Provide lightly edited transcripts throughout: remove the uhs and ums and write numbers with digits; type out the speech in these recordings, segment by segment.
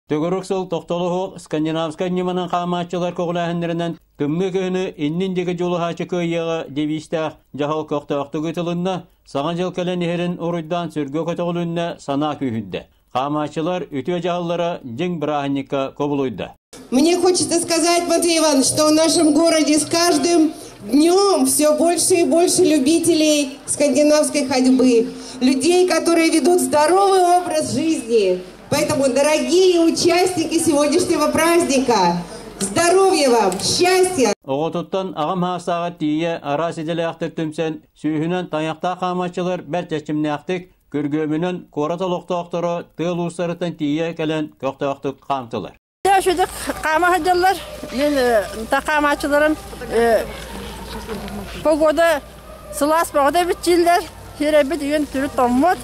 Төгүрүк сыл тохтоло суох скандинавскай ньыманан хаамааччылар көҕүлээһиннэринэн тымныы кыһыны иннин диэки дьулуһааччы кыайыаҕа девизтээх дьаһал көхтөөхтүк ыытылынна, Саҥа дьыл кэлэн иһэрин уруйдаан сүргэ көтөҕүлүннэ, санаа күүһүрдэ. Хаамааччылар үтүө дьаһаллара дьиҥ бырааһынньыкка кубулуйда. Мне хочется сказать, Матвей Иванович, что в нашем городе с каждым днем все больше и больше любителей скандинавской ходьбы, людей, которые ведут здоровый образ жизни. Поэтому, дорогие участники сегодняшнего праздника, здоровья вам, счастья! Оҕотуттан аҕам хаастааҕа тиийэ араас идэлээхтэр түмсэн, сүүһүнэн тайахтаах хаамааччылар бэрт эрчимнээхтик, күргүөмүнэн куорат олохтоохторо тыал уустарыттан тиийэ кэлэн көхтөөхтүк хаамтылар. Үчүгэй хаама сылдьаллар. Мин хаамааччыларым погода сылаас бөҕөтө эбит дииллэр. Сирэйбит үйэн түрүт тоҥмут.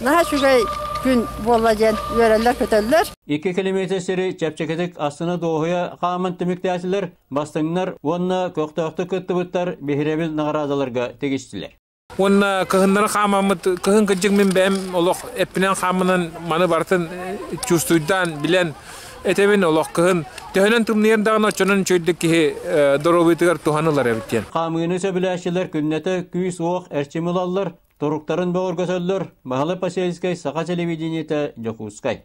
Наһаа үчүгэй күн буолла диэн үөрэллэр-көтөллөр. 2 километр сири чэпчэкитик астына-дуоһуйа хааман түмүктээтилэр, бастыҥнар уонна көхтөөхтүк кыттыбыттар биһирэбил наҕараадаларга тигистилэр. Уонна кыһыннары хаамаммыт, кыһын кырдьык мин бэйэм олох эппинэн хааммынан маны барытын чувствуйдаан, билэн этэбин олох кыһын төһөнөн тымныйар даҕаны оччонон үчүгэйдик киһи доруобуйатыгар туһанылар эбит диэн. Хаамыыны сөбүлээччилэр күннэтэ күүс-уох эрчим ылаллар, туруктарын бөҕөргөтөллөр. Баһылай Посельскай, Саха телевидениетэ, Дьокуускай.